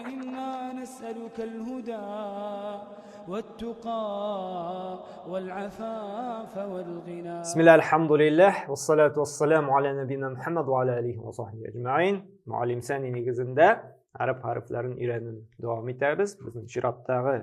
إنا نسألك الهدى والتقى والعفاف والغنى. بسم الله الحمد لله والصلاة والسلام على نبينا محمد وعلى آله وصحبه أجمعين. Муаллим Сәни нигезендә гарәп хәрефләрен өйрәнүне дәвам итәбез. Безнең чираттагы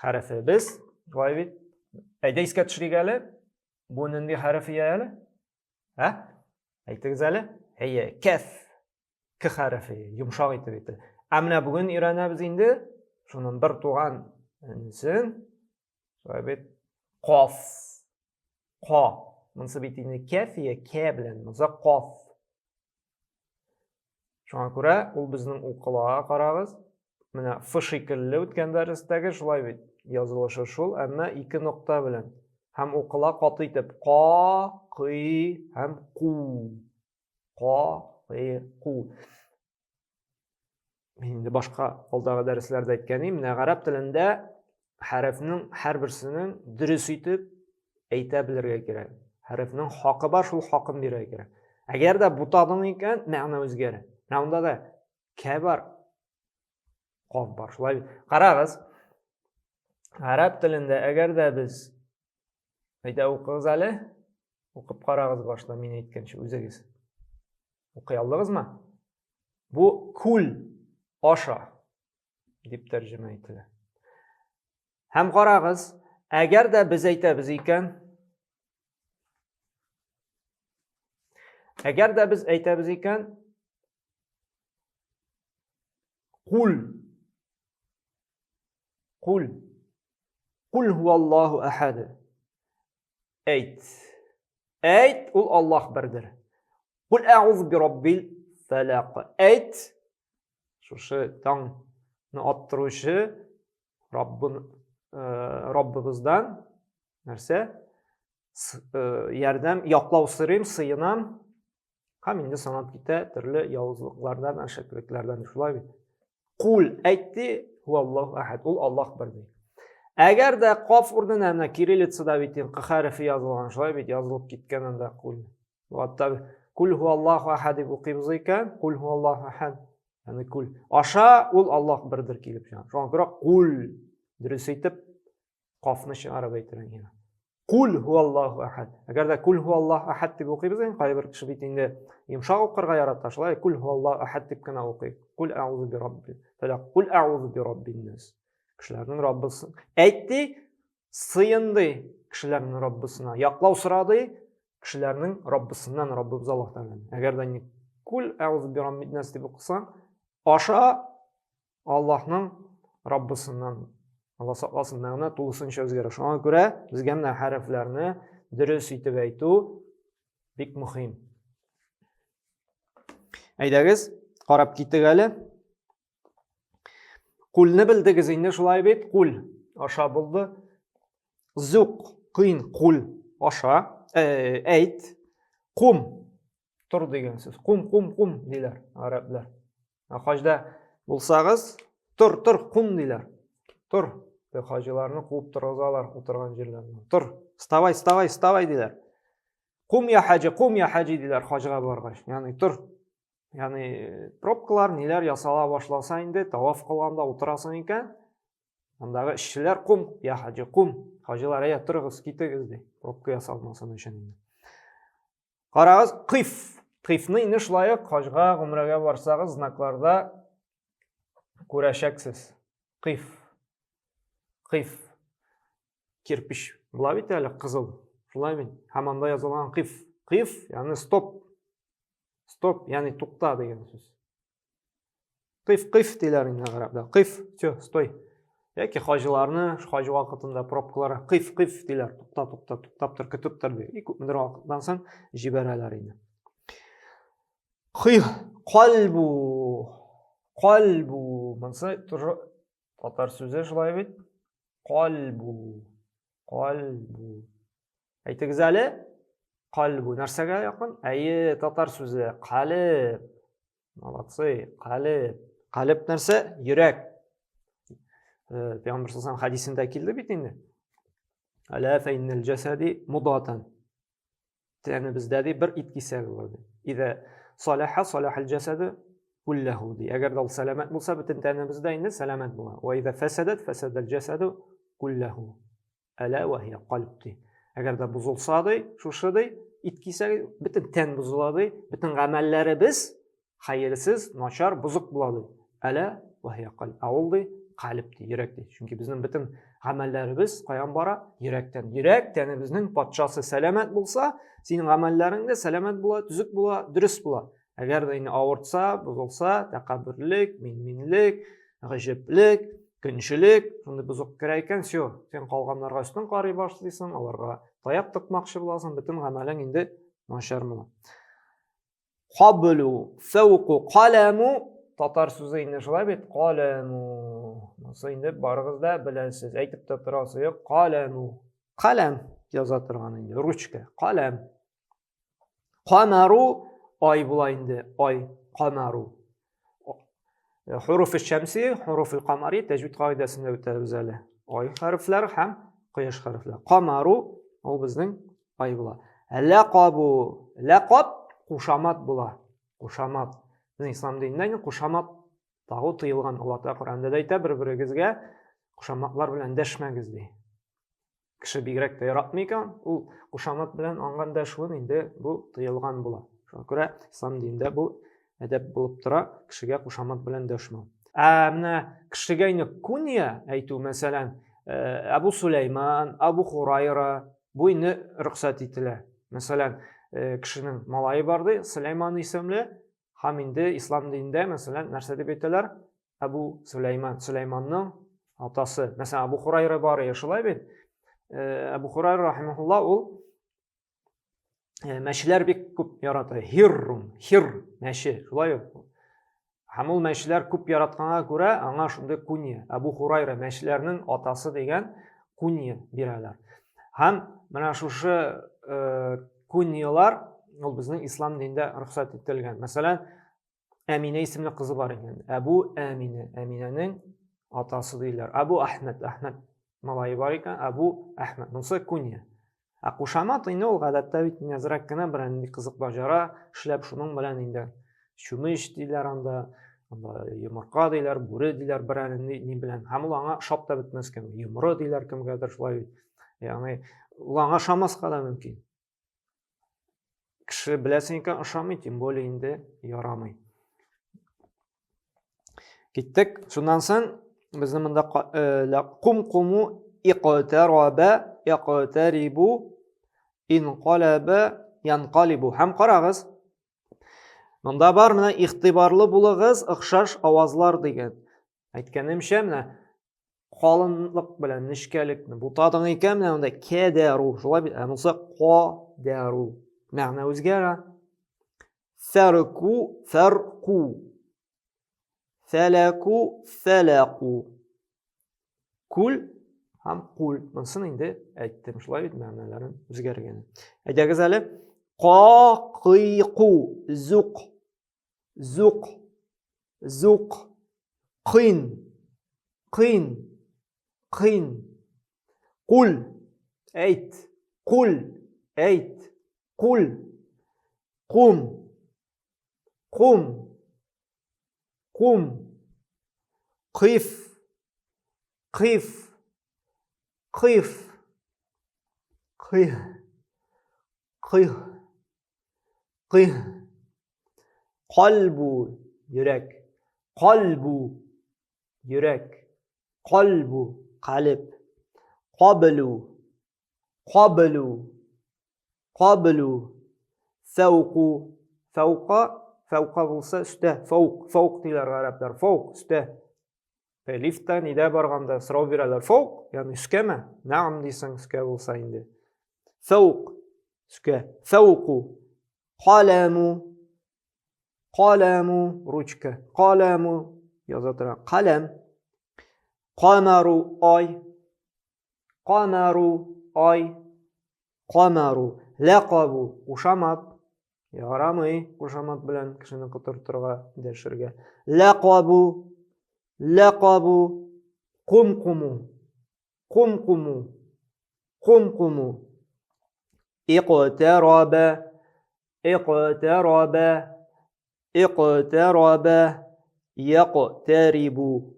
хәрефебез шулай бит. Әйдә искә төшерик әле. Бу нинди хәреф әле? Ә? Әйтегез әле. Әйе, кәф. К хәрефе, йомшак итеп әйтелә. Ә менә бүген өйрәнәбез инде шуның бер туган энесен. Шулай бит. Каф. Ка. Монысы бит инде кәф я кә белән, монысы каф. Шуңа күрә ул безнең укыла, карагыз. Менә Ф шикелле үткән дәрестәге шулай бит. Язылышы шул, әмма ике нокта белән. Һәм укыла каты итеп ка, кый һәм ку. Ка, кый, ку. Мин инде башка алдагы дәресләрдә әйткән идем, менә гарәп телендә хәрефнең һәрберсенең дөрес итеп әйтә белергә кирәк. Хәрефнең хакы бар, шул хакын бирергә кирәк. Әгәр дә бутадың икән, мәгънә үзгәрә. Менә монда да кә бар, каф бар. Шулай карагыз. Гарәп телендә әгәр дә без әйдә укыгыз әле, укып карагыз башта мин әйткәнче үзегез. Укый алдыгызмы? Бу кул аша дип тәрҗемә ителә. Һәм карагыз, әгәр дә без әйтәбез икән, әгәр дә без әйтәбез икән, кул, кул, кул хуаллаху әхәд. Әйт. Әйт, ул Аллаһ бердер. Кул әгъуз би раббил фәлак. Әйт, шушы таңны аттыручы Раббын, э, Раббыбыздан нәрсә? Э, ярдәм, яклау сорыйм, сыенам. Һәм инде санап китә төрле явызлыклардан, әшәкелекләрдән шулай бит. Кул әйтте, хуаллаху әхәд, ул Аллаһ бер ди. Әгәр дә каф урынына менә кириллицада бит инде к хәрефе язылган, шулай бит язылып киткән анда кул. Хатта кул хуаллаху әхәд дип укыйбыз икән, кул хуаллаху әхәд. Ягъни кул. Аша ул Аллаһ бердер килеп чыга. Шуңа күрә кул дөрес итеп кафны чыгарып әйтергә кирәк. Кул хуаллаху әхәд. Әгәр дә кул хуаллаху әхәд дип укыйбыз икән, кайбер кеше бит инде йомшак укырга ярата, шулай кул хуаллаху әхәд дип кенә укый. Кул әгъузу би рабби фәлак, кул әгъузу би раббин нас. Кешеләрнең Раббысы. Әйтте, сыенды кешеләрнең Раббысына. Яклау сорады кешеләрнең Раббысыннан, Раббыбыз Аллаһ Тәгаләдән. Әгәр дә кул әгъузу би раббин нас дип укысаң, аша Аллаһның Раббысыннан Алла сакласын, мәгънә тулысынча үзгәрә. Шуңа күрә безгә менә хәрефләрне дөрес итеп әйтү бик мөһим. Әйдәгез, карап китик әле. Кулны белдегез инде шулай бит, кул аша булды. Зук, кыйн, кул аша, э, әйт, кум, тор дигән сүз. Кум, кум, кум диләр гарәпләр. Ә хаҗда булсагыз, тор, тор, кум диләр. Тор. Хаҗиларны куып торгызалар утырган җирләреннән. Тор, вставай, вставай, вставай диләр. Кум я хаҗи, кум я хаҗи диләр хаҗга баргач. Ягъни тор. Ягъни пробкалар ниләр ясала башласа инде, таваф кылганда утырасың икән, андагы эшчеләр кум, я хаҗи, кум. Хаҗилар, әйә, торыгыз, китегез ди. Пробка ясалмасын өчен инде. Карагыз, кыйф. Кыйфны инде шулай ук хаҗга, гомрәгә барсагыз, знакларда күрәчәксез. Кыйф. Кыйф. Кирпич була бит әле кызыл. Шулай бит. Һәм анда язылган кыйф. Кыйф, ягъни стоп. Стоп, ягъни тукта дигән сүз. Кыйф, кыйф диләр инде гарәпләр. Кыйф, все, стой. Яки хаҗиларны хаҗ вакытында пробкалар кыйф, кыйф диләр. Тукта, тукта, туктап тор, көтеп тор ди. И күпмедер вакыттан соң җибәрәләр инде. Кыйф, кальбу. Кальбу. Монысы тоже татар сүзе шулай бит. Кальбу. Кальбу. Әйтегез әле, кальбу нәрсәгә якын? Әйе, татар сүзе, калеб. Молодцы, калеб. Калеб нәрсә? Йөрәк. Э, Пәйгамбер саллаллаху хәдисендә килде бит инде. Әлә фә иннәл җәсәди мудатан. Тәнебездә ди бер ит кисәге бар ди. Идә салаха салахал җәсәде. кулләһу ди. Әгәр дә ул сәламәт булса, бөтен тәнебез дә инде сәламәт була. Ва иза фәсәдәт фәсәдәл җәсәду кулләһу. Әлә ва һия кальб ди. Әгәр дә бозылса ди, шушы ди, ит кисәге, бөтен тән бозыла ди, бөтен гамәлләребез хәерсез, начар, бозык була ди. Әлә ва һия кальб. Ә ул ди, кальб ди, йөрәк ди. Чөнки безнең бөтен гамәлләребез каян бара? Йөрәктән. Йөрәк тәнебезнең патшасы сәламәт булса, синең гамәлләрең дә сәламәт була, төзек була, дөрес була. Әгәр дә инде авыртса, бозылса, тәкәбберлек, минминлек, гаҗәплек, көнчелек, шундый бозык керә икән, все, син калганнарга өстен карый башлыйсың, аларга таяк тыкмакчы буласың, бөтен гамәлең инде начар була. Каблу, фәүку, каләму, татар сүзе инде шулай бит, каләму. Монысы инде барыгыз да беләсез, әйтеп тә торасы юк, каләму. Каләм яза торган инде, ручка, каләм. Камару ай була инде, ай, камару. Хуруф шәмси, хуруф камари тәҗвид кагыйдәсендә үтәбез әле. Ай хәрефләре һәм кояш хәрефләре. Камару ул безнең ай була. Ләкабу, ләкаб кушамат була. Кушамат. Безнең ислам динендә инде кушамат тагу тыелган. Алла Тәгалә Коръәндә дә әйтә, бер-берегезгә кушаматлар белән дәшмәгез ди. Кеше бигрәк тә яратмый икән, ул кушамат белән аңа дәшүен инде бу тыелган була. Шуңа күрә ислам динендә бу әдәп булып тора, кешегә кушамат белән дәшмәү. Ә менә кешегә инде кунья әйтү, мәсәлән, Әбу Сулейман, Әбу Хурайра, бу инде рөхсәт ителә. Мәсәлән, кешенең малае бар ди, Сулейман исемле, һәм инде ислам динендә, мәсәлән, нәрсә дип әйтәләр? Әбу Сөләйман, Сөләйманның атасы. Мәсәлән, Әбу Хурайра бар, я шулай бит. Әбу Хурайра рахимахулла ул мәчеләр бик күп ярата. Хиррун, хир мәче, шулай бит. Һәм ул мәчеләр күп яратканга күрә, аңа шундый кунья, Әбу Хурайра мәчеләрнең атасы дигән кунья бирәләр. Һәм менә шушы куньялар ул безнең ислам динендә рөхсәт ителгән. Мәсәлән, Әминә исемле кызы бар икән. Әбу Әминә, Әминәнең атасы диләр. Әбу Әхмәд, Әхмәд малае бар икән, Әбу Әхмәд. Монысы кунья. Ә кушамат инде ул гадәттә бит әзрәк кенә бер нинди кызык баҗара эшләп шуның белән инде чүмеч диләр анда, анда йомырка диләр, бүре диләр, бер нинди ни белән. Һәм ул аңа ошап та бетмәс кем. Йомры диләр кемгәдер шулай бит. Ягъни ул аңа ошамаска да мөмкин. Кеше беләсең икән, ошамый, тем более инде ярамый. Киттек. Шуннан соң безнең монда э, кум куму иqtaraба иqtaribu инqalaba янqalibu. Һәм карагыз. Монда бар менә игътибарлы булыгыз, охшаш авазлар дигән. Әйткәнемчә, менә калынлык белән нечкәлекне бутадың икән, менә монда кәдәру, шулай бит, ә монысы кадәру. Мәгънә үзгәрә. Фәрку, фәрку. Фәләку, фәләку. Күл һәм кул. Монысын инде әйттем, шулай бит, мәгънәләрен үзгәргән. Әйдәгез әле. Ка, кый, ку, зук. Зук. Зук. Кыйн. Кыйн. Кыйн. Кул. Әйт. Кул. Әйт. Кул. Кум. Кум. Кум. Кыйф. Кыйф. Кыйф. Кыйф. Кыйф. Кыйх. Кальбу йөрәк. Кальбу йөрәк. Кальбу калеб. Каблу. Каблу. Каблу. Фәүку. Фәүка, фәүка булса өстә, фәүк, фәүк диләр гарәпләр. Фәүк өстә. Лифтта нидә барганда сорау бирәләр. Фәүк, ягъни өскәме? Нәгъм дисең, өскә булса инде. Фәүк өскә. Фәүку. Каләму. Каләму ручка. Каләму яза тора. Каләм. Камару ай. Камару ай. Камару. Ләкабу кушамат. Ярамый кушамат белән кешене котыртырга, дәшергә. Ләкабу. Ләкабу. Кум куму. Кум куму. Кум куму. Иqtaraба. Иqtaraба. Иqtaraba, yaqtaribu,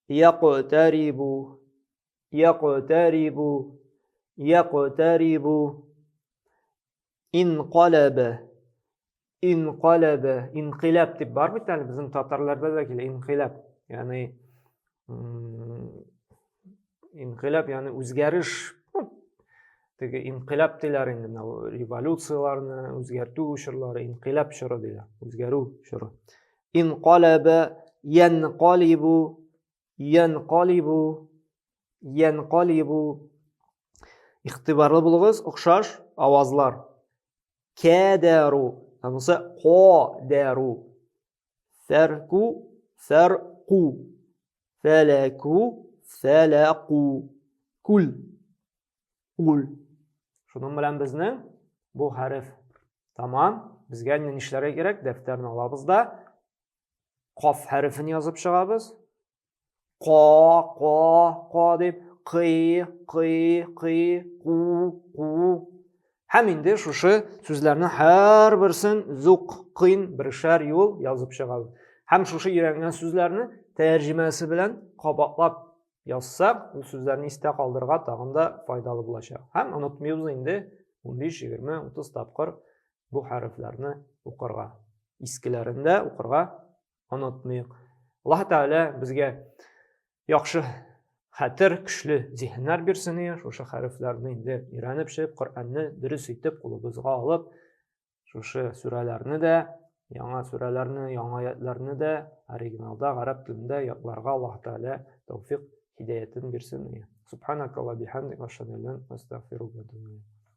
yaqtaribu, yaqtaribu, yaqtaribu. Инкалаба, инкалаба, инкыйлаб дип бар бит әле безнең татарларда да килә инкыйлаб. Ягъни инкыйлаб, ягъни үзгәреш, теге инкыйлаб диләр инде менә революцияләрне үзгәртү чорлары, инкыйлаб чоры диләр, үзгәрү чоры. Инкалаба, янкалибу, янкалибу, янкалибу. Игътибарлы булыгыз, охшаш авазлар. Кәдәру, монысы кадәру. Фәрку, фәрку. Фәләку, фәләку. Кул. Кул. Шуның белән безнең бу хәреф тамам. Безгә инде нишләргә кирәк? Дәфтәрне алабыз да каф хәрефен язып чыгабыз. Ка, ка, ка дип, кый, кый, кый, ку, ку. Һәм инде шушы сүзләрнең һәрберсен зук, кыйн бершәр юл язып чыгабыз. Һәм шушы өйрәнгән сүзләрне тәрҗемәсе белән кабатлап язсак, ул сүзләрне истә калдырырга тагын да файдалы булачак. Һәм онытмыйбыз инде 15, 20, 30 тапкыр бу хәрефләрне укырга. Искеләрен дә укырга онытмыйк. Аллаһ Тәгалә безгә яхшы хәтер, көчле зиһеннәр бирсен, шушы хәрефләрне инде өйрәнеп чыгып, Коръәнне дөрес итеп кулыбызга алып, шушы сүрәләрне дә, яңа сүрәләрне, яңа аятларны да оригиналда гарәп телендә ятларга Аллаһ Тәгалә тәүфик, һидәятен бирсен. Субханакалла бихамдик, ашһаду ан ла илаһа илля анта, астагфирука ва атубу илейк.